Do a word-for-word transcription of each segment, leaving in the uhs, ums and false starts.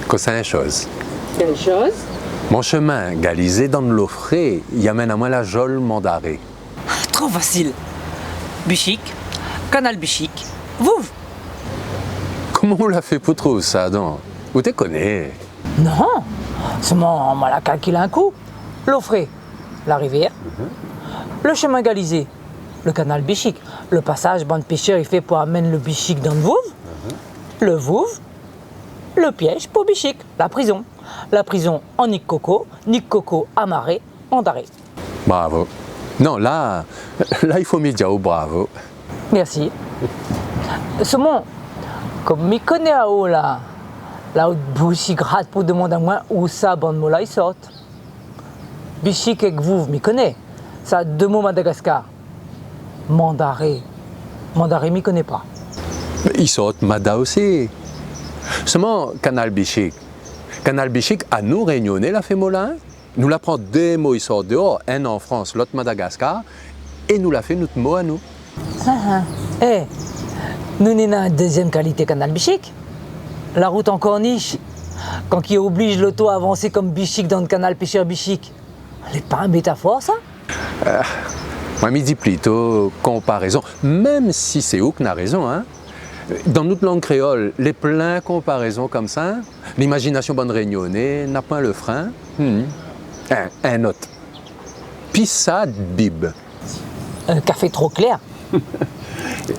Kosa in shoz. Kèl shoz ? Mon shemin galizé dann lo fré, i amenn amoin la zol Mandaré. Tro fasil. Bishik, kanal Bishik, vouv. Koman ou la fé pou trouv sa, don ? Ou té koné ? Non, solman moin la kalkil in kou. Lo fré, la rivièr. Mhm. Lo shemin galizé, lo kanal Bishik. Lo pasaz bann péshèr i fé pou amenn lo bishik dann vouv. Mhm. Lo vouv, lo pièz pou bishik, la prizon. La prizon annik koko, nik koko amaré, Mandaré. Bravo. Non, la, la, i fo mi di aou bravo. Mèrsi. Solman, kom mi koné aou la, la ou boush i grat pou domann amoin ousa bann mo la i sort. Bishik èk vouv, mi koné. Sa dé mo Madagaskar. Mandaré. Mandaré, mi koné pa. I sort Mada osi. Solman, kanal Bishik. Kanal Bishik, anou, Rényoné, la fé mo la, in ? Nou la pran dé mo i sort déor, inn an Frans, lot Madagaskar, é nou la fé nout mo anou. Ah, ah. Eh, nou néna in dézièm kalité kanal Bishik. La rout an kornish. Kan ki oblij loto avansé kom bishik dann kanal péshèr Bishik. Lé pa in métafor, sa ? Ah, moin, mi di plito konparézon, mèm si sé ou k'na rézon, in. Dann nout lang kréol, lé plin konparézon komsa, limazinasion bann Rényoné na poin lo frin. Hmm. In, in not. Pis sa d'bib. Euh, kafé tro klèr.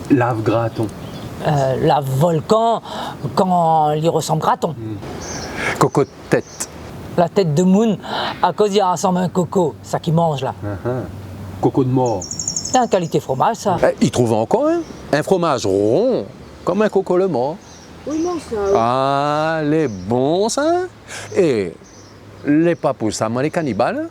Lav graton. Euh, lav volkan kan li rosanm graton. Hmm. Koko tèt. La tèt demoun, akoz li rosanm in koko, sa ki manz la. Ah, ah. Koko d'mor. In kalité fromaz, sa. Eh, i trouv ankor, in ? In fromaz ron, kom in koko le mor. Oui, non, sa, oui. Ah, lé bon, sa. É lé pa pou sa moin lé kanibal, in ?